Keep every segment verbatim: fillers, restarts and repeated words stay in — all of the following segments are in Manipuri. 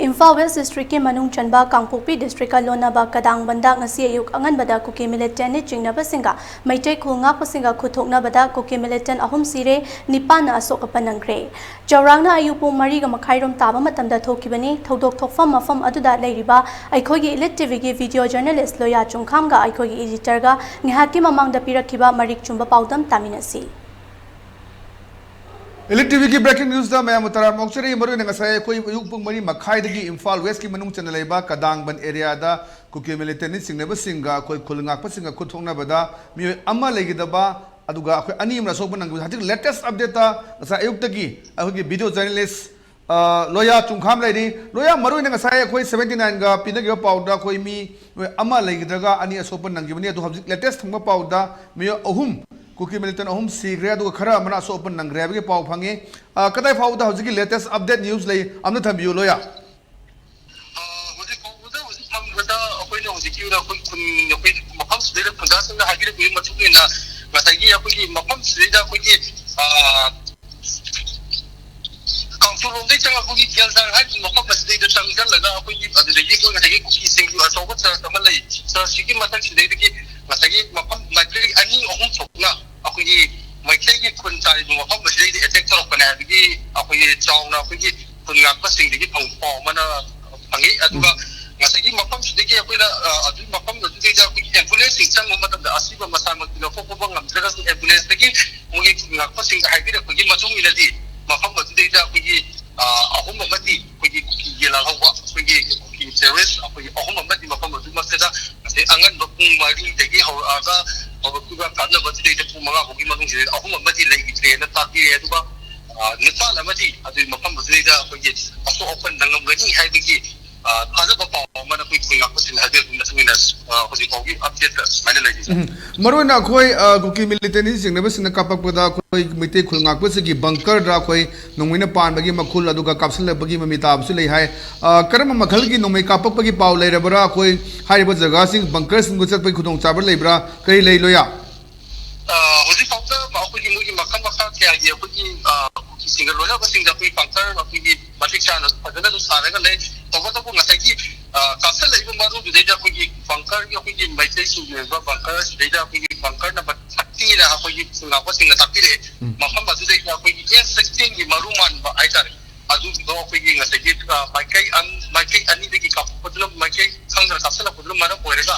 ꯏꯝꯐꯥꯜ ꯋꯦꯁ꯭ꯠ ꯗꯤꯁ꯭ꯠꯔꯤꯛꯀꯤ ꯃꯅꯨꯡ ꯆꯟꯕ ꯀꯥꯡꯄꯣꯛꯄꯤ ꯗꯤꯁ꯭ꯠꯔꯤꯛꯀ ꯂꯣꯟꯅꯕ ꯀꯗꯥꯡꯕꯟꯗ ꯉꯁꯤ ꯑꯌꯨꯛ ꯑꯉꯟꯕꯗ ꯀꯨꯀꯤ ꯃꯤꯂꯤꯇꯦꯟꯠꯅ ꯆꯤꯡꯅꯕꯁꯤꯡꯒ ꯃꯩꯇꯩ ꯈꯨꯜ ꯉꯥꯛꯄꯁꯤꯡꯒ ꯈꯨꯠꯊꯣꯛꯅꯕꯗ ꯀꯨꯀꯤ ꯃꯤꯂꯤꯇꯦꯟꯠ ꯑꯍꯨꯝ ꯁꯤꯔꯦ, ꯅꯤꯄꯥꯟꯅ ꯑꯁꯣꯛ ꯑꯄꯟ ꯅꯪꯈ꯭ꯔꯦ꯫ ꯆꯥꯎꯔꯥꯛꯅ ꯑꯌꯨꯛ ꯄꯨꯡ ꯃꯔꯤꯒ ꯃꯈꯥꯏꯔꯣꯝ ꯇꯥꯕ ꯃꯇꯝꯗ ꯊꯣꯛꯈꯤꯕꯅꯤ꯫ ꯊꯧꯗꯣꯛ ꯊꯣꯛꯐꯝ ꯃꯐꯝ ꯑꯗꯨꯗ ꯂꯩꯔꯤꯕ ꯑꯩꯈꯣꯏꯒꯤ ꯏꯂꯤꯠ ꯇꯤꯚꯤꯒꯤ ꯚꯤꯗꯤꯑꯣ ꯖꯔꯅꯦꯂꯤꯁ꯭ꯠ ꯂꯣꯌꯥ ꯆꯨꯡꯈꯥꯝꯒ ꯑꯩꯈꯣꯏꯒꯤ ꯏꯗꯤꯇꯔꯒ ꯉꯥꯏꯍꯥꯛꯀꯤ ꯃꯃꯥꯡꯗ ꯄꯤꯔꯛꯈꯤꯕ ꯃꯔꯤꯛ ꯆꯨꯝꯕ ꯄꯥꯎꯗꯝ ꯇꯥꯃꯤꯟꯅꯁꯤ꯫ ꯏꯂꯤꯠ ꯇꯤꯚꯤꯒꯤ ꯕ꯭ꯔꯦꯀꯤꯡ ꯅ꯭ꯌꯨꯁꯇ ꯃꯌꯥꯝꯕꯨ ꯇꯔꯥꯝꯅ ꯑꯣꯛꯆꯔꯤ꯫ ꯃꯔꯨꯑꯣꯏꯅ ꯉꯁꯥꯏ ꯑꯩꯈꯣꯏ ꯑꯌꯨꯛ ꯄꯨꯡ ꯃꯔꯤ ꯃꯈꯥꯏꯗꯒꯤ ꯏꯝꯐꯥꯜ ꯋꯦꯁ꯭ꯠꯀꯤ ꯃꯅꯨꯡ ꯆꯟꯅ ꯂꯩꯕ ꯀꯗꯥꯡꯕꯟ ꯑꯦꯔꯤꯌꯥꯗ ꯀꯨꯀꯤ ꯃꯤꯂꯤꯇꯦꯟꯠꯅ ꯆꯤꯡꯅꯕꯁꯤꯡꯒ ꯑꯩꯈꯣꯏ ꯈꯨꯜ ꯉꯥꯛꯄꯁꯤꯡꯒ ꯈꯨꯠ ꯊꯣꯛꯅꯕꯗ ꯃꯤꯑꯣꯏ ꯑꯃ ꯂꯩꯈꯤꯗꯕ, ꯑꯗꯨꯒ ꯑꯩꯈꯣꯏ ꯑꯅꯤ ꯑꯃꯅ ꯑꯁꯣꯛꯄ ꯅꯪꯈꯤꯕ꯫ ꯍꯧꯖꯤꯛ ꯂꯦꯇꯦꯁ꯭ꯠ ꯑꯞꯗꯦꯠꯇ ꯉꯁꯥꯏ ꯑꯌꯨꯛꯇꯒꯤ ꯑꯩꯈꯣꯏꯒꯤ ꯚꯤꯗꯤꯑꯣ ꯖꯔꯅꯦꯂꯤꯁ꯭ꯠ, ꯑ, ꯂꯣꯌꯥ ꯆꯨꯡꯈꯥꯝ ꯂꯩꯔꯤ꯫ ꯂꯣꯌꯥ, ꯃꯔꯨꯑꯣꯏꯅ ꯉꯁꯥꯏ ꯑꯩꯈꯣꯏ ꯁꯕꯦꯟꯇꯤ ꯅꯥꯏꯟꯒ ꯄꯤꯅꯈꯤꯕ ꯄꯥꯎꯗ ꯑꯩꯈꯣꯏ ꯃꯤ, ꯃꯤꯑꯣꯏ ꯑꯃ ꯂꯩꯈꯤꯗ꯭ꯔꯒ ꯑꯅꯤ ꯑꯁꯣꯛꯄ ꯅꯪꯈꯤꯕꯅꯤ꯫ ꯑꯗꯣ ꯍꯧꯖꯤꯛ ꯂꯦꯇꯦꯁ꯭ꯠ ꯐꯪꯕ ꯄꯥꯎꯗ ꯃꯤꯑꯣꯏ ꯑꯍꯨꯝ ꯀꯨꯀꯤ ꯃꯤꯂꯤꯇꯦꯟꯠ ꯑꯍꯨꯝ ꯁꯤꯈ꯭ꯔꯦ, ꯑꯗꯨꯒ ꯈꯔ ꯑꯃꯅ ꯑꯁꯣꯛ ꯑꯄꯟ ꯅꯪꯈ꯭ꯔꯦ ꯍꯥꯏꯕꯒꯤ ꯄꯥꯎ ꯐꯪꯉꯤ꯫ ꯑ, ꯀꯗꯥꯏ ꯐꯥꯎꯕꯗ ꯍꯧꯖꯤꯛꯀꯤ ꯂꯦꯇꯦꯁ꯭ꯠ ꯑꯞꯗꯦꯠ ꯅ꯭ꯌꯨꯁ ꯂꯩ, ꯑꯝꯇ ꯊꯝꯕꯤꯌꯨ ꯂꯣꯌꯥ꯫ ꯑ, ꯍꯧꯖꯤꯛ ꯐꯥꯎꯕꯗ, ꯍꯧꯖꯤꯛ ꯐꯪꯕꯗ ꯑꯩꯈꯣꯏꯅ ꯍꯧꯖꯤꯛꯀꯤ ꯑꯣꯏꯅ ꯑꯩꯈꯣꯏ ꯈꯨꯟ, ꯑꯩꯈꯣꯏ ꯃꯐꯝꯁꯤꯗꯩꯗ ꯈꯨꯟꯖꯥꯁꯤꯡꯅ ꯍꯥꯏꯕꯤꯔꯛꯄꯒꯤ ꯃꯇꯨꯡ ꯏꯟꯅ ꯉꯁꯥꯏꯒꯤ ꯑꯩꯈꯣꯏꯒꯤ ꯃꯐꯝꯁꯤꯗꯩꯗ ꯑꯩꯈꯣꯏꯒꯤ, ꯑ, ꯀꯥꯡꯖꯣꯔꯂꯣꯝꯗꯩ ꯆꯪꯉꯛꯄꯒꯤ ꯒꯦꯜꯖꯥꯡ ꯍꯥꯏꯔꯤꯕ ꯃꯐꯝ ꯑꯁꯤꯗꯩꯗ ꯆꯪꯁꯤꯜꯂꯒ ꯑꯩꯈꯣꯏꯒꯤ ꯑꯗꯨꯗꯒꯤ ꯑꯩꯈꯣꯏ ꯉꯁꯥꯏꯒꯤ ꯀꯨꯀꯤꯁꯤꯡꯒꯤ ꯑꯆꯧꯕ ꯆꯔꯆ ꯑꯃ ꯂꯩ꯫ ꯆꯔꯆꯁꯤꯒꯤ ꯃꯊꯛꯁꯤꯗꯩꯗꯒꯤ ꯉꯁꯥꯏꯒꯤ ꯃꯐꯝ ꯃꯥꯏꯀꯩ ꯑꯅꯤ ꯑꯍꯨꯝ ꯊꯣꯛꯅ ꯑꯩꯈꯣꯏꯒꯤ ꯃꯩꯇꯩꯒꯤ ꯈꯨꯟ ꯇꯥꯔꯤꯕ ꯃꯐꯝ ꯑꯁꯤꯗꯩꯗ ꯑꯦꯇꯦꯛ ꯇꯧꯔꯛꯄꯅꯦ ꯍꯥꯏꯕꯒꯤ ꯑꯩꯈꯣꯏꯒꯤ ꯆꯥꯎꯅ ꯑꯩꯈꯣꯏꯒꯤ ꯈꯨꯟ ꯉꯥꯛꯄꯁꯤꯡꯗꯒꯤ ꯐꯪꯕ ꯄꯥꯎ ꯑꯃꯅ ꯐꯪꯉꯤ꯫ ꯑꯗꯨꯒ ꯉꯁꯥꯏꯒꯤ ꯃꯐꯝꯁꯤꯗꯒꯤ ꯑꯩꯈꯣꯏꯅ, ꯑ, ꯑꯗꯨꯒꯤ ꯃꯐꯝ ꯑꯗꯨꯗꯩꯗ ꯑꯩꯈꯣꯏꯒꯤ ꯑꯦꯝꯕꯨꯂꯦꯟꯁꯁꯤꯡ ꯆꯪꯕ ꯃꯇꯝꯗ ꯑꯁꯤꯕ ꯃꯁꯥꯃꯛꯇꯤ ꯂꯧꯊꯣꯛꯄ ꯉꯝꯗ꯭ꯔꯒꯁꯨ ꯑꯦꯝꯕꯨꯂꯦꯟꯁꯇꯒꯤ ꯃꯣꯏꯒꯤ ꯈꯨꯟ ꯉꯥꯛꯄꯁꯤꯡꯗ ꯍꯥꯏꯕꯤꯔꯛꯄꯒꯤ ꯃꯇꯨꯡ ꯏꯟꯅꯗꯤ ꯃꯐꯝ ꯑꯗꯨꯗꯩꯗ ꯑꯩꯈꯣꯏꯒꯤ, ꯑ, ꯑꯍꯨꯝ ꯑꯃꯗꯤ ꯑꯩꯈꯣꯏꯒꯤ ꯀꯨꯀꯤꯒꯤ ꯂꯥꯜꯍꯧꯕ ꯑꯩꯈꯣꯏꯒꯤ ꯀꯨꯀꯤ ꯇꯦꯔꯣꯔꯤꯁ ꯑꯩꯈꯣꯏꯒꯤ ꯑꯍꯨꯝ ꯑꯃꯗꯤ ꯃꯐꯝ ꯑꯗꯨꯃꯛꯇꯗ ꯉꯁꯥꯏ ꯑꯉꯟꯕ ꯄꯨꯡ ꯃꯔꯤꯗꯒꯤ ꯍꯧꯔꯛꯑꯒ ꯍꯧꯔꯛꯈꯤꯕ ꯀꯥꯞꯅꯕ ꯑꯗꯨꯗꯩꯗ ꯄꯨꯡ ꯃꯉꯥ ꯐꯥꯎꯒꯤ ꯃꯅꯨꯡꯁꯤꯗ ꯑꯍꯨꯝ ꯑꯃꯗꯤ ꯂꯩꯈꯤꯗ꯭ꯔꯦꯅ ꯇꯥꯛꯄꯤꯔꯦ꯫ ꯑꯗꯨꯒ, ꯑ, ꯅꯤꯄꯥꯟ ꯑꯃꯗꯤ ꯑꯗꯨꯒꯤ ꯃꯐꯝ ꯑꯗꯨꯗꯩꯗ ꯑꯩꯈꯣꯏꯒꯤ ꯑꯁꯣꯛ ꯑꯄꯟ ꯅꯪꯉꯝꯒꯅꯤ ꯍꯥꯏꯕꯒꯤ, ꯑ, ꯊꯥꯖꯕ ꯄꯥꯎ ꯑꯃꯅ ꯑꯩꯈꯣꯏ ꯈꯨꯟ ꯉꯥꯛꯄꯁꯤꯡꯅ ꯍꯥꯏꯕꯤꯔꯛꯄꯒꯤ ꯃꯇꯨꯡ ꯏꯟꯅ, ꯑ, ꯍꯧꯖꯤꯛ ꯐꯥꯎꯒꯤ ꯑꯞꯗꯦꯠꯇ ꯁꯨꯃꯥꯏꯅ ꯂꯩꯔꯤ꯫ ꯎꯝ꯫ ꯃꯔꯨꯑꯣꯏꯅ ꯑꯩꯈꯣꯏ, ꯑ, ꯀꯨꯀꯤ ꯃꯤꯂꯤꯇꯦꯟꯠꯅ ꯆꯤꯡꯅꯕꯁꯤꯡꯅ ꯀꯥꯞꯄꯛꯄꯗ ꯑꯩꯈꯣꯏ ꯃꯩꯇꯩ ꯈꯨꯜ ꯉꯥꯛꯄꯁꯤꯒꯤ ꯕꯪꯀꯔꯗ ꯑꯩꯈꯣꯏ ꯅꯣꯡꯃꯩꯅ ꯄꯥꯟꯕꯒꯤ ꯃꯈꯨꯜ ꯑꯗꯨꯒ ꯀꯥꯞꯁꯤꯜꯂꯛꯄꯒꯤ ꯃꯃꯤ ꯇꯥꯕꯁꯨ ꯂꯩ ꯍꯥꯏ꯫ ꯑ, ꯀꯔꯝꯕ ꯃꯈꯜꯒꯤ ꯅꯣꯡꯃꯩ ꯀꯥꯞꯄꯛꯄꯒꯤ ꯄꯥꯎ ꯂꯩꯔꯕ꯭ꯔꯥ? ꯑꯩꯈꯣꯏ ꯍꯥꯏꯔꯤꯕ ꯖꯒꯥꯁꯤꯡ, ꯕꯪꯀꯔꯁꯤꯡꯗꯨ ꯆꯠꯄꯒꯤ ꯈꯨꯗꯣꯡꯆꯥꯕ ꯂꯩꯕ꯭ꯔꯥ? ꯀꯔꯤ ꯂꯩ, ꯂꯣꯌꯥ? ꯑ, ꯍꯧꯖꯤꯛ ꯐꯥꯎꯗ ꯑꯩꯈꯣꯏꯒꯤ ꯃꯣꯏꯒꯤ ꯃꯈꯜ ꯃꯈꯥ ꯀꯌꯥꯒꯤ ꯑꯩꯈꯣꯏꯒꯤ, ꯑ, ꯀꯨꯀꯤ ꯁꯤꯡꯒ ꯂꯣꯏꯅꯕꯁꯤꯡꯗ ꯑꯩꯈꯣꯏ ꯕꯪꯀꯔ ꯑꯩꯈꯣꯏꯒꯤ ꯃꯇꯤꯛ ꯆꯥꯅ ꯐꯖꯅ ꯑꯗꯨꯝ ꯁꯥꯔꯒ ꯂꯩ꯫ ꯇꯧꯕꯇꯕꯨ ꯉꯁꯥꯏꯒꯤ, ꯑ, ꯀꯥꯞꯁꯤꯜꯂꯛꯏꯕ ꯃꯔꯨꯗꯨꯗꯩꯗ ꯑꯩꯈꯣꯏꯒꯤ ꯕꯪꯀꯔꯒꯤ ꯑꯩꯈꯣꯏꯒꯤ ꯃꯩꯇꯩꯁꯤꯡꯒꯤ ꯑꯣꯏꯕ ꯕꯪꯀꯔ ꯑꯁꯤꯗꯩꯗ ꯑꯩꯈꯣꯏꯒꯤ ꯕꯪꯀꯔ ꯅꯝꯕꯔ ꯊꯥꯔꯇꯤꯅ ꯑꯩꯈꯣꯏꯒꯤ ꯉꯥꯛꯄꯁꯤꯡꯅ ꯇꯥꯛꯄꯤꯔꯛꯑꯦ꯫ ꯎꯝ꯫ ꯃꯐꯝ ꯑꯗꯨꯗꯩꯗ ꯑꯩꯈꯣꯏꯒꯤ ꯑꯦꯝ ꯁꯤꯛꯁꯇꯤꯟꯒꯤ ꯃꯔꯨ ꯃꯥꯟꯕ ꯍꯥꯏꯇꯥꯔꯦ꯫ ꯑꯗꯨꯒꯤꯗꯣ ꯑꯩꯈꯣꯏꯒꯤ ꯉꯁꯥꯏꯒꯤ, ꯑ, ꯃꯥꯏꯀꯩ ꯑꯝ-, ꯃꯥꯏꯀꯩ ꯑꯅꯤꯗꯒꯤ ꯀꯥꯞꯄꯛꯄꯗꯨꯅ, ꯃꯥꯏꯀꯩ ꯈꯪꯗꯅ ꯀꯥꯞꯁꯤꯜꯂꯛꯄꯗꯨꯅ ꯃꯔꯝ ꯑꯣꯏꯔꯒ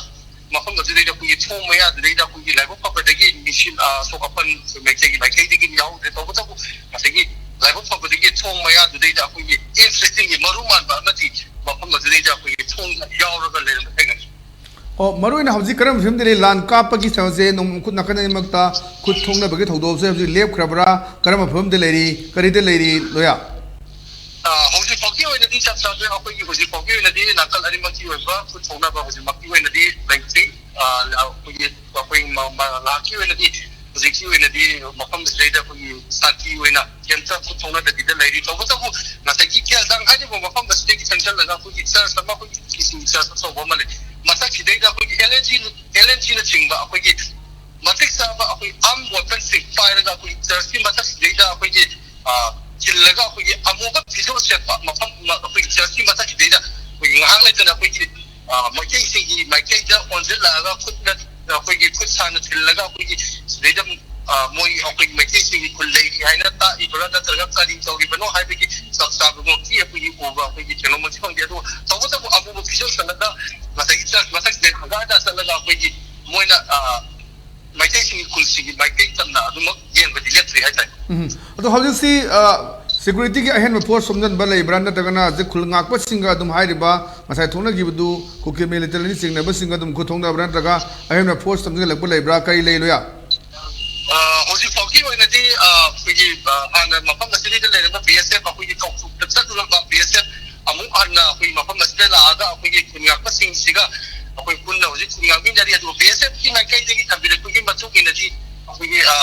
ꯃꯐꯝ ꯑꯗꯨꯗꯩꯗ ꯑꯩꯈꯣꯏꯒꯤ ꯊꯣꯡ ꯃꯌꯥꯗꯨꯗꯩꯗ ꯑꯩꯈꯣꯏꯒꯤ ꯂꯥꯏꯕꯛ ꯐꯕꯗꯒꯤ ꯃꯤꯁꯤꯟ, ꯑ, ꯑꯁꯣꯛ ꯑꯄꯟ ꯃꯥꯏꯀꯩꯒꯤ, ꯃꯥꯏꯀꯩꯗꯒꯤ ꯌꯥꯎꯗ꯭ꯔꯦ꯫ ꯇꯧꯕꯇꯕꯨ ꯉꯁꯥꯏꯒꯤ ꯂꯥꯏꯕꯛ ꯐꯕꯗꯒꯤ ꯊꯣꯡ ꯃꯌꯥꯗꯨꯗꯩꯗ ꯑꯩꯈꯣꯏꯒꯤ ꯑꯦꯝ ꯁꯤꯛꯁꯇꯤꯟꯒꯤ ꯃꯔꯨ ꯃꯥꯟꯕ ꯑꯃꯗꯤ ꯃꯐꯝ ꯑꯗꯨꯗꯩꯗ ꯑꯩꯈꯣꯏꯒꯤ ꯊꯣꯡꯗ ꯌꯥꯎꯔꯒ ꯂꯩꯔꯝꯕ ꯊꯦꯡꯅꯩ꯫ ꯑꯣ, ꯃꯔꯨ ꯑꯣꯏꯅ ꯍꯧꯖꯤꯛ ꯀꯔꯝꯕ ꯐꯤꯕꯝꯗ ꯂꯩ? ꯂꯥꯟ ꯀꯥꯞꯄꯒꯤ ꯆꯥꯡꯁꯦ ꯅꯣꯡ ꯈꯨꯠ ꯅꯥꯀꯟ ꯑꯅꯤꯃꯛꯇ ꯈꯨꯠ ꯊꯣꯛꯅꯕꯒꯤ ꯊꯧꯗꯣꯛꯁꯦ ꯍꯧꯖꯤꯛ ꯂꯦꯞꯈ꯭ꯔꯕ꯭ꯔꯥ? ꯀꯔꯝꯕ ꯐꯤꯕꯝꯗ ꯂꯩꯔꯤ? ꯀꯔꯤꯗ ꯂꯩꯔꯤ, ꯂꯣꯌꯥ? ꯑ, ꯍꯧꯖꯤꯛ ꯐꯥꯎꯒꯤ ꯑꯣꯏꯅꯗꯤ ꯆꯞ ꯆꯥꯕꯤ ꯑꯩꯈꯣꯏꯒꯤ ꯍꯧꯖꯤꯛ ꯐꯥꯎꯒꯤ ꯑꯣꯏꯅꯗꯤ ꯅꯥꯀꯜ ꯑꯅꯤꯃꯛꯀꯤ ꯑꯣꯏꯕ ꯈꯨꯠ ꯊꯣꯛꯅꯕ ꯍꯧꯖꯤꯛꯃꯛꯀꯤ ꯑꯣꯏꯅꯗꯤ ꯂꯩꯇ꯭ꯔꯤ꯫ ꯑ, ꯑꯩꯈꯣꯏꯒꯤ, ꯑꯩꯈꯣꯏ ꯃ-, ꯃ-, ꯉꯥꯏꯍꯥꯛꯀꯤ ꯑꯣꯏꯅꯗꯤ ꯍꯧꯖꯤꯛꯀꯤ ꯑꯣꯏꯅꯗꯤ ꯃꯐꯝꯁꯤꯗꯩꯗ ꯑꯩꯈꯣꯏꯒꯤ ꯁꯥꯟꯇꯤ ꯑꯣꯏꯅ ꯀꯩꯝꯇ ꯈꯨꯠ ꯊꯣꯛꯅꯗꯕꯤꯗ ꯂꯩꯔꯤ꯫ ꯇꯧꯕꯇꯕꯨ ꯉꯁꯥꯏꯒꯤ ꯀꯦꯜꯗꯥꯡ ꯍꯥꯏꯔꯤꯕ ꯃꯐꯝ ꯑꯁꯤꯗꯒꯤ ꯆꯪꯁꯤꯜꯂꯒ ꯑꯩꯈꯣꯏꯒꯤ ꯆꯔꯆ ꯑꯃ, ꯑꯩꯈꯣꯏꯒꯤ ꯈ꯭ꯔꯤꯁꯇꯤꯌꯟ ꯆꯔꯆ ꯑꯆꯧꯕ ꯑꯃ ꯂꯩ꯫ ꯃꯊꯛꯁꯤꯗꯩꯗ ꯑꯩꯈꯣꯏꯒꯤ L N G, L N ꯖꯤꯅꯆꯤꯡꯕ ꯑꯩꯈꯣꯏꯒꯤ ꯃꯇꯤꯛ ꯆꯥꯕ ꯑꯩꯈꯣꯏ ꯑꯥꯔꯝ ꯋꯦꯄꯟꯁꯤꯡ ꯄꯥꯏꯔꯒ ꯑꯩꯈꯣꯏꯒꯤ ꯆꯔꯆꯀꯤ ꯃꯊꯛꯁꯤꯗꯩꯗ ꯑꯩꯈꯣꯏꯒꯤ, ꯑ, ꯊꯤꯜꯂꯒ ꯑꯩꯈꯣꯏꯒꯤ ꯑꯃꯨꯕ ꯐꯤꯖꯣꯜ ꯁꯦꯠꯄ ꯃꯐꯝ, ꯑꯩꯈꯣꯏꯒꯤ ꯆꯔꯆꯀꯤ ꯃꯊꯛꯁꯤꯗꯩꯗ ꯑꯩꯈꯣꯏꯒꯤ ꯉꯥꯏꯍꯥꯛ ꯂꯩꯇꯅ ꯑꯩꯈꯣꯏꯒꯤ, ꯑ, ꯃꯩꯇꯩꯁꯤꯡꯒꯤ ꯃꯥꯏꯀꯩꯗ ꯑꯣꯟꯁꯤꯜꯂꯛꯑꯒ ꯈꯨꯠꯅ, ꯑꯩꯈꯣꯏꯒꯤ ꯈꯨꯠ ꯁꯥꯅ ꯊꯤꯜꯂꯒ ꯑꯩꯈꯣꯏꯒꯤ ꯁꯤꯗꯩꯗ, ꯑ, ꯃꯣꯏ ꯑꯩꯈꯣꯏꯒꯤ ꯃꯩꯇꯩꯁꯤꯡꯒꯤ ꯈꯨꯜ ꯂꯩꯔꯤ ꯍꯥꯏꯅ ꯇꯥꯛꯏꯕ꯭ꯔꯥ ꯅꯠꯇ꯭ꯔꯒ ꯀꯔꯤ ꯇꯧꯔꯤꯕꯅꯣ ꯍꯥꯏꯕꯒꯤ ꯆꯞ ꯆꯥꯕꯃꯛꯇꯤ ꯑꯩꯈꯣꯏꯒꯤ ꯎꯕ ꯑꯩꯈꯣꯏꯒꯤ ꯀꯩꯅꯣꯃꯛꯇꯤ ꯐꯪꯗꯦ꯫ ꯑꯗꯨꯕꯨ ꯇꯧꯕꯇꯕꯨ ꯑꯃꯨꯕ ꯐꯤꯖꯣꯜ ꯁꯦꯠꯂꯒ ꯉꯁꯥꯏꯒꯤ ꯆꯔꯆ ꯃꯊꯛꯁꯤꯗ ꯍꯪꯒꯥꯗ ꯆꯠꯂꯒ ꯑꯩꯈꯣꯏꯒꯤ ꯃꯣꯏꯅ, ꯑ, ꯃꯩꯇꯩꯁꯤꯡꯒꯤ ꯈꯨꯜꯁꯤꯒꯤ ꯃꯥꯏꯀꯩ ꯇꯝꯅ ꯑꯗꯨꯃꯛ ꯌꯦꯡꯕꯗꯤ ꯂꯦꯞꯇ꯭ꯔꯤ ꯍꯥꯏꯇꯥꯔꯦ꯫ ꯎꯝ꯫ ꯑꯗꯣ ꯍꯧꯖꯤꯛꯁꯤ, ꯑ, ꯁꯦꯀ꯭ꯌꯨꯔꯤꯇꯤꯒꯤ ꯑꯍꯦꯟꯕ ꯐꯣꯔꯁ ꯈꯣꯝꯖꯤꯟꯕ ꯂꯩꯕ꯭ꯔꯥ, ꯅꯠꯇ꯭ꯔꯒꯅ ꯍꯧꯖꯤꯛ ꯈꯨꯜ ꯉꯥꯛꯄꯁꯤꯡꯒ ꯑꯗꯨꯝ ꯍꯥꯏꯔꯤꯕ ꯉꯁꯥꯏ ꯊꯣꯛꯅꯈꯤꯕꯗꯨ ꯀꯨꯀꯤ ꯃꯤꯂꯤꯇꯦꯟꯠꯅ ꯆꯤꯡꯅꯕꯁꯤꯡꯒ ꯑꯗꯨꯝ ꯈꯨꯠ ꯊꯣꯛꯅꯕ꯭ꯔꯥ, ꯅꯠꯇ꯭ꯔꯒ ꯑꯍꯦꯟꯕ ꯐꯣꯔꯁ ꯊꯝꯖꯤꯜꯂꯛꯄ ꯂꯩꯕ꯭ꯔꯥ, ꯀꯔꯤ ꯂꯩ, ꯂꯣꯌꯥ? ꯑ, ꯍꯧꯖꯤꯛ ꯐꯥꯎꯒꯤ ꯑꯣꯏꯅꯗꯤ, ꯑ, ꯑꯩꯈꯣꯏꯒꯤ, ꯑ, ꯍꯥꯟꯅ ꯃꯐꯝ ꯑꯁꯤꯗꯩꯗ ꯂꯩꯔꯝꯕ ꯕꯤ ꯑꯦꯁ ꯑꯦꯐ ꯑꯩꯈꯣꯏꯒꯤ ꯀꯧꯊꯣꯛꯇ ꯆꯠꯂꯨꯔꯕ ꯕꯤ ꯑꯦꯁ ꯑꯦꯐ ꯑꯃꯨꯛ ꯍꯟꯅ ꯑꯩꯈꯣꯏ ꯃꯐꯝ ꯑꯁꯤꯗ ꯂꯥꯛꯑꯒ ꯑꯩꯈꯣꯏꯒꯤ ꯈꯨꯟ ꯉꯥꯛꯄꯁꯤꯡꯁꯤꯒ ꯑꯩꯈꯣꯏ ꯄꯨꯟꯅ ꯍꯧꯖꯤꯛ ꯈꯨꯟ ꯉꯥꯛꯃꯤꯟꯅꯔꯤ꯫ ꯑꯗꯨꯒ ꯕꯤ ꯑꯦꯁ ꯑꯦꯐꯀꯤ ꯃꯥꯏꯀꯩꯗꯒꯤ ꯊꯝꯕꯤꯔꯛꯄꯒꯤ ꯃꯇꯨꯡ ꯏꯟꯅꯗꯤ ꯑꯩꯈꯣꯏꯒꯤ, ꯑ,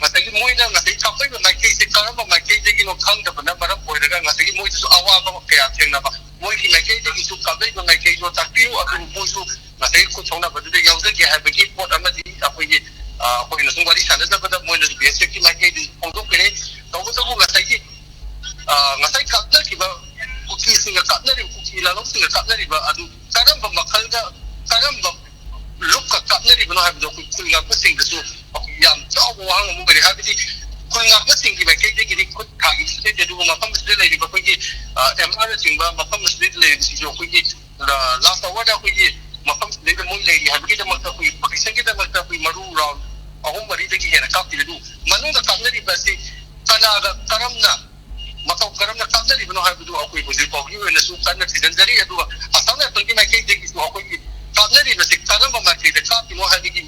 ꯉꯁꯥꯏꯒꯤ ꯃꯣꯏꯅ ꯉꯁꯥꯏ ꯀꯥꯞꯄꯛꯏꯕ ꯃꯥꯏꯀꯩꯁꯦ ꯀꯔꯝꯕ ꯃꯥꯏꯀꯩꯗꯒꯤꯅꯣ ꯈꯪꯗꯕꯅ ꯃꯔꯝ ꯑꯣꯏꯔꯒ ꯉꯁꯥꯏꯒꯤ ꯃꯣꯏꯗꯁꯨ ꯑꯋꯥꯕ ꯀꯌꯥ ꯊꯦꯡꯅꯕ, ꯃꯣꯏꯒꯤ ꯃꯥꯏꯀꯩꯗꯒꯤꯁꯨ ꯀꯥꯞꯂꯛꯏꯕ ꯃꯥꯏꯀꯩꯗꯣ ꯇꯥꯛꯄꯤꯌꯨ, ꯑꯗꯨꯕꯨ ꯃꯣꯏꯁꯨ ꯉꯁꯥꯏ ꯈꯨꯠ ꯊꯣꯛꯅꯕꯗꯨꯗ ꯌꯥꯎꯖꯒꯦ ꯍꯥꯏꯕꯒꯤ ꯄꯣꯠ ꯑꯃꯗꯤ ꯑꯩꯈꯣꯏꯒꯤ, ꯑ, ꯑꯩꯈꯣꯏꯅ ꯁꯨꯝ ꯋꯥꯔꯤ ꯁꯥꯟꯅꯖꯕꯗ ꯃꯣꯏꯅꯁꯨ ꯕꯤ ꯑꯦꯁ ꯑꯦꯐꯀꯤ ꯃꯥꯏꯀꯩꯗꯒꯤ ꯐꯣꯡꯗꯣꯛꯄꯤꯔꯦ꯫ ꯇꯧꯕꯇꯕꯨ ꯉꯁꯥꯏꯒꯤ, ꯑ, ꯉꯁꯥꯏ ꯀꯥꯞꯅꯈꯤꯕ ꯀꯨꯀꯤꯁꯤꯡꯒ ꯀꯥꯞꯅꯔꯤꯕ, ꯀꯨꯀꯤ ꯂꯥꯂꯣꯡꯁꯤꯡꯒ ꯀꯥꯞꯅꯔꯤꯕ ꯑꯗꯨ ꯀꯔꯝꯕ ꯃꯈꯜꯗ, ꯀꯔꯝꯕ ꯂꯨꯞꯀ ꯀꯥꯞꯅꯔꯤꯕꯅꯣ ꯍꯥꯏꯕꯗꯣ ꯑꯩꯈꯣꯏ ꯈꯨꯜ ꯉꯥꯛꯄꯁꯤꯡꯗꯁꯨ ꯌꯥꯝ ꯆꯥꯎꯕ ꯋꯥꯍꯪ ꯑꯃ ꯑꯣꯏꯔꯦ꯫ ꯍꯥꯏꯕꯗꯤ ꯈꯨꯜ ꯉꯥꯛꯄꯁꯤꯡꯒꯤ ꯃꯥꯏꯀꯩꯗꯒꯤꯗꯤ ꯈꯨꯠ ꯊꯥꯒꯤꯕꯁꯨ ꯂꯩꯇꯦ, ꯑꯗꯨꯕꯨ ꯃꯐꯝ ꯑꯁꯤꯗ ꯂꯩꯔꯤꯕ ꯑꯩꯈꯣꯏꯒꯤ, ꯑ, ꯑꯦꯝ ꯑꯥꯔꯅꯆꯤꯡꯕ ꯃꯐꯝ ꯑꯁꯤꯗ ꯂꯩꯔꯤꯕꯁꯤꯁꯨ ꯑꯩꯈꯣꯏꯒꯤ, ꯑ, ꯂꯥꯁ ꯑꯋꯥꯔꯗ ꯑꯩꯈꯣꯏꯒꯤ ꯃꯐꯝꯁꯤꯗꯩꯗ ꯃꯣꯏ ꯂꯩꯔꯤ ꯍꯥꯏꯕꯒꯤꯗꯃꯛꯇ ꯑꯩꯈꯣꯏꯒꯤ ꯄ꯭ꯔꯣꯇꯦꯛꯁꯟꯒꯤꯗꯃꯛꯇ ꯑꯩꯈꯣꯏ ꯃꯔꯨ ꯔꯥꯎꯟ ꯑꯍꯨꯝ ꯃꯔꯤꯗꯒꯤ ꯍꯦꯟꯅ ꯀꯥꯞꯇꯦ꯫ ꯑꯗꯨ ꯃꯅꯨꯡꯗ ꯀꯥꯞꯅꯔꯤꯕ ꯑꯁꯤ ꯀꯅꯥꯒ ꯀꯔꯝꯅ, ꯃꯇꯧ ꯀꯔꯝꯅ ꯀꯥꯞꯅꯔꯤꯕꯅꯣ ꯍꯥꯏꯕꯗꯨ ꯑꯩꯈꯣꯏ ꯍꯧꯖꯤꯛ ꯐꯥꯎꯒꯤ ꯑꯣꯏꯅꯁꯨ ꯀꯟꯅ ꯊꯤꯖꯤꯟꯖꯔꯤ꯫ ꯑꯗꯨꯒ ꯑꯁꯥꯝ ꯔꯥꯏꯐꯜꯒꯤ ꯃꯥꯏꯀꯩꯗꯒꯤꯁꯨ ꯑꯩꯈꯣꯏꯒꯤ ꯀꯥꯞꯅꯔꯤꯕꯁꯤ ꯀꯔꯝꯕ ꯃꯥꯏꯀꯩꯗ ꯀꯥꯞꯄꯤꯅꯣ ꯍꯥꯏꯕꯒꯤ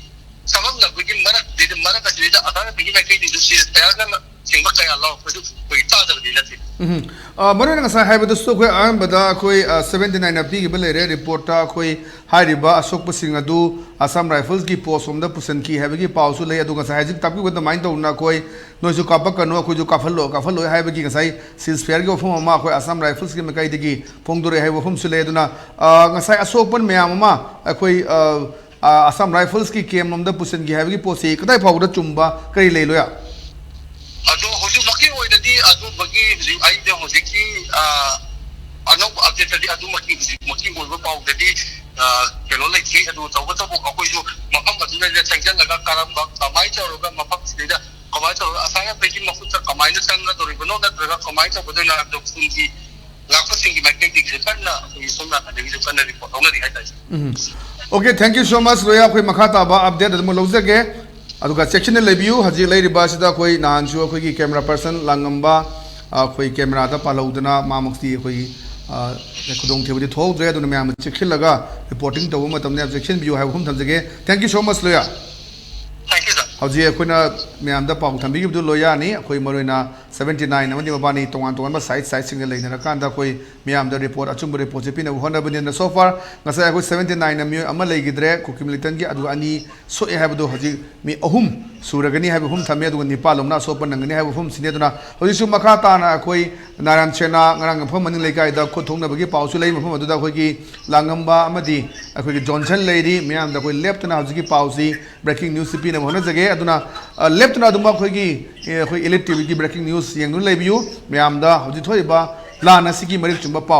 ꯆꯃꯝꯅꯕꯒꯤ ꯃꯔꯛꯁꯤꯗ, ꯃꯔꯛ ꯑꯁꯤꯗ ꯑꯁꯥꯝ ꯔꯥꯏꯐꯜꯒꯤ ꯃꯥꯏꯀꯩꯗꯒꯤꯁꯨ ꯁꯤꯖ ꯇꯌꯥꯔꯅ ꯆꯤꯡꯕ ꯀꯌꯥ ꯂꯥꯎꯔꯛꯄꯁꯨ ꯑꯩꯈꯣꯏ ꯇꯥꯗꯕꯗꯤ ꯅꯠꯇꯦ꯫ ꯎꯝ꯫ ꯑ, ꯃꯔꯨꯑꯣꯏꯅ ꯉꯁꯥꯏ ꯍꯥꯏꯕꯗꯁꯨ ꯑꯩꯈꯣꯏ ꯑꯍꯥꯟꯕꯗ ꯑꯩꯈꯣꯏ, ꯑ, ꯁꯚꯦꯟꯇꯤ ꯅꯥꯏꯟꯅ ꯄꯤꯈꯤꯕ ꯂꯩꯔꯦ ꯔꯤꯄꯣꯔꯠꯇ꯫ ꯑꯩꯈꯣꯏ ꯍꯥꯏꯔꯤꯕ ꯑꯁꯣꯛꯄꯁꯤꯡ ꯑꯗꯨ ꯑꯁꯥꯝ ꯔꯥꯏꯐꯜꯁꯀꯤ ꯄꯣꯁ ꯑꯃꯗ ꯄꯨꯁꯤꯟꯈꯤ ꯍꯥꯏꯕꯒꯤ ꯄꯥꯎꯁꯨ ꯂꯩ꯫ ꯑꯗꯨ ꯉꯁꯥꯏ ꯍꯧꯖꯤꯛ ꯇꯥꯛꯄꯤꯕ ꯑꯗꯨꯃꯥꯏꯅ ꯇꯧꯗꯅ ꯑꯩꯈꯣꯏ ꯅꯣꯏꯁꯨ ꯀꯥꯞꯄꯛꯀꯅꯨ, ꯑꯩꯈꯣꯏꯁꯨ ꯀꯥꯞꯍꯜꯂꯣ, ꯀꯥꯞꯍꯜꯂꯣꯏ ꯍꯥꯏꯕꯒꯤ ꯉꯁꯥꯏ ꯁꯤꯖ ꯐꯤꯌꯔꯒꯤ ꯋꯥꯐꯝ ꯑꯃ ꯑꯩꯈꯣꯏ ꯑꯁꯥꯝ ꯔꯥꯏꯐꯜꯁꯀꯤ ꯃꯥꯏꯀꯩꯗꯒꯤ ꯐꯣꯡꯗꯣꯔꯛꯑꯦ ꯍꯥꯏꯕ ꯋꯥꯐꯝꯁꯨ ꯂꯩ꯫ ꯑꯗꯨꯅ, ꯑ, ꯉꯁꯥꯏ ꯑꯁꯣꯛꯄ ꯃꯌꯥꯝ ꯑꯃ ꯑꯩꯈꯣꯏ, ꯑ, ꯑ, ꯑꯁꯥꯝ ꯔꯥꯏꯐꯜꯁꯀꯤ ꯀꯦꯝ ꯂꯣꯝꯗ ꯄꯨꯁꯤꯟꯈꯤ ꯍꯥꯏꯕꯒꯤ ꯄꯣꯠꯁꯤ ꯀꯗꯥꯏ ꯐꯥꯎꯕꯗ ꯆꯨꯝꯕ, ꯀꯔꯤ ꯂꯩ, ꯂꯣꯌꯥ? ꯑꯗꯣ ꯍꯧꯖꯤꯛꯃꯛꯀꯤ ꯑꯣꯏꯅꯗꯤ ꯑꯗꯨꯝꯕꯒꯤ ꯍꯧꯖꯤꯛ ꯑꯩꯅ ꯍꯧꯖꯤꯛꯀꯤ, ꯑ, ꯑꯅꯧꯕ ꯑꯞꯗꯦꯠꯇꯗꯤ ꯑꯗꯨꯃꯛꯀꯤ ꯍꯧꯖꯤꯛꯃꯛꯀꯤ ꯑꯣꯏꯕ ꯄꯥꯎꯗꯗꯤ, ꯑ, ꯀꯩꯅꯣ ꯂꯩꯇ꯭ꯔꯤ꯫ ꯑꯗꯨ ꯇꯧꯕꯇꯕꯨ ꯑꯩꯈꯣꯏꯁꯨ ꯃꯐꯝ ꯑꯗꯨꯗꯩꯗ ꯆꯪꯁꯤꯜꯂꯒ ꯀꯔꯝꯕ, ꯀꯃꯥꯏꯅ ꯇꯧꯔꯒ ꯃꯐꯝꯁꯤꯗꯩꯗ ꯀꯃꯥꯏꯅ ꯇꯧꯔꯒ ꯑꯁꯥꯝ ꯔꯥꯏꯐꯜꯒꯤ ꯃꯈꯨꯠꯇ ꯀꯃꯥꯏꯅ ꯆꯪꯒꯗꯧꯔꯤꯕꯅꯣ, ꯅꯠꯇ꯭ꯔꯒ ꯀꯃꯥꯏꯅ ꯇꯧꯒꯗꯣꯏꯅꯣ ꯍꯥꯏꯕꯗꯣ ꯈꯨꯟꯒꯤ ꯉꯥꯛꯄꯁꯤꯡꯒꯤ ꯃꯥꯏꯀꯩꯗꯒꯤꯁꯨ ꯀꯟꯅ ꯑꯩꯈꯣꯏꯒꯤ ꯁꯣꯝ ꯅꯥꯀꯟꯗꯒꯤꯁꯨ ꯀꯟꯅ ꯔꯤꯄꯣꯔꯠ ꯂꯧꯅꯔꯤ ꯍꯥꯏꯇꯥꯔꯦ꯫ Um. Okay, thank you so much, ꯂꯣꯌꯥ꯫ ꯑꯩꯈꯣꯏ ꯃꯈꯥ ꯇꯥꯕ ꯑꯞꯗꯦꯠ ꯑꯗꯨꯃꯛ ꯂꯧꯖꯒꯦ꯫ ꯑꯗꯨꯒ ꯆꯦꯛꯁꯤꯟꯅ ꯂꯩꯕꯤꯌꯨ꯫ ꯍꯧꯖꯤꯛ ꯂꯩꯔꯤꯕ ꯑꯁꯤꯗ ꯑꯩꯈꯣꯏ ꯅꯍꯥꯟꯁꯨ ꯑꯩꯈꯣꯏꯒꯤ ꯀꯦꯃꯦꯔꯥ ꯄꯔꯁꯟ ꯂꯥꯡꯉꯝꯕ, ꯑꯩꯈꯣꯏ ꯀꯦꯃꯦꯔꯥꯗ ꯄꯥꯜꯍꯧꯗꯅ ꯃꯥꯃꯛꯇꯤ ꯑꯩꯈꯣꯏ, ꯑ, ꯈꯨꯗꯣꯡꯊꯤꯕꯗꯤ ꯊꯣꯛꯍꯧꯗ꯭ꯔꯦ꯫ ꯑꯗꯨꯅ ꯃꯌꯥꯝꯅ ꯆꯦꯛꯁꯤꯜꯂꯒ ꯔꯤꯄꯣꯔꯇꯤꯡ ꯇꯧꯕ ꯃꯇꯝꯗ ꯌꯥꯝ ꯆꯦꯛꯁꯤꯟꯕꯤꯌꯨ ꯍꯥꯏꯕ ꯋꯥꯐꯝ ꯊꯝꯖꯒꯦ꯫ Thank you so much, ꯂꯣꯌꯥ꯫ Thank you, sir. ꯍꯧꯖꯤꯛ ꯑꯩꯈꯣꯏꯅ ꯃꯌꯥꯝꯗ ꯄꯥꯎ ꯊꯝꯕꯤꯈꯤꯕꯗꯨ ꯂꯣꯌꯥꯅꯤ꯫ ꯑꯩꯈꯣꯏ ꯃꯔꯨꯑꯣꯏꯅ ꯁꯚꯦꯟꯇꯤ ꯅꯥꯏꯟ ꯑꯃꯗꯤ ꯃꯕꯥꯅꯤ ꯇꯣꯉꯥꯟ ꯇꯣꯉꯥꯟꯕ ꯁꯥꯏꯠ ꯁꯥꯏꯠꯁꯤꯡꯗ ꯂꯩꯅꯔꯀꯥꯟꯗ ꯑꯩꯈꯣꯏ ꯃꯤꯌꯥꯝꯗ ꯔꯤꯄꯣꯔꯠ, ꯑꯆꯨꯝꯕ ꯔꯤꯄꯣꯔꯠꯁꯦ ꯄꯤꯅꯕ ꯍꯣꯠꯅꯕꯅꯤꯅ, so far ꯉꯁꯥꯏ ꯑꯩꯈꯣꯏ ꯁꯚꯦꯟꯇꯤ ꯅꯥꯏꯟꯅ ꯃꯤꯑꯣꯏ ꯑꯃ ꯂꯩꯈꯤꯗ꯭ꯔꯦ ꯀꯨꯀꯤ ꯃꯤꯂꯤꯇꯦꯟꯒꯤ, ꯑꯗꯨꯒ ꯑꯅꯤ ꯁꯣꯛꯑꯦ ꯍꯥꯏꯕꯗꯣ ꯍꯧꯖꯤꯛ ꯃꯤ ꯑꯍꯨꯝ ꯁꯨꯔꯒꯅꯤ ꯍꯥꯏꯕ ꯋꯥꯐꯝ ꯊꯝꯃꯤ, ꯑꯗꯨꯒ ꯅꯤꯄꯥꯜ ꯂꯣꯝꯅ ꯑꯁꯣꯛꯄ ꯅꯪꯒꯅꯤ ꯍꯥꯏꯕ ꯋꯥꯐꯝꯁꯤꯅꯤ꯫ ꯑꯗꯨꯅ ꯍꯧꯖꯤꯛꯁꯨ ꯃꯈꯥ ꯇꯥꯅ ꯑꯩꯈꯣꯏ ꯅꯥꯔꯥꯌꯟ ꯁꯦꯅꯥ ꯉꯔꯥꯡ ꯃꯐꯝ ꯃꯅꯤꯡ ꯂꯩꯀꯥꯏꯗ ꯈꯨꯠ ꯊꯣꯛꯅꯕꯒꯤ ꯄꯥꯎꯁꯨ ꯂꯩ꯫ ꯃꯐꯝ ꯑꯗꯨꯗ ꯑꯩꯈꯣꯏꯒꯤ ꯂꯥꯡꯉꯝꯕ ꯑꯃꯗꯤ ꯑꯩꯈꯣꯏꯒꯤ ꯖꯣꯟꯁꯟ ꯂꯩꯔꯤ꯫ ꯃꯌꯥꯝꯗ ꯑꯩꯈꯣꯏ ꯂꯦꯞꯇꯅ ꯍꯧꯖꯤꯛꯀꯤ ꯄꯥꯎꯁꯤ, ꯕ꯭ꯔꯦꯀꯤꯡ ꯅ꯭ꯌꯨꯁꯁꯤ ꯄꯤꯅꯕ ꯍꯣꯠꯅꯖꯒꯦ꯫ ꯑꯗꯨꯅ, ꯑ, ꯂꯦꯞꯇꯅ ꯑꯗꯨꯝ ꯑꯩꯈꯣꯏꯒꯤ, ꯑꯦ, ꯑꯩꯈꯣꯏ ꯏꯂꯤꯠ ꯇꯤꯚꯤꯒꯤ ꯕ꯭ꯔꯦꯀꯤꯡ ꯅ꯭ꯌꯨꯁ ꯌꯦꯡꯗꯨꯅ ꯂꯩꯕꯤꯌꯨ꯫ ꯃꯌꯥꯝꯗ ꯍꯧꯖꯤꯛ ꯊꯣꯛꯏꯕ ꯂꯥꯟ ꯑꯁꯤꯒꯤ ꯃꯔꯤꯛ ꯆꯨꯝꯕ ꯄꯥꯎ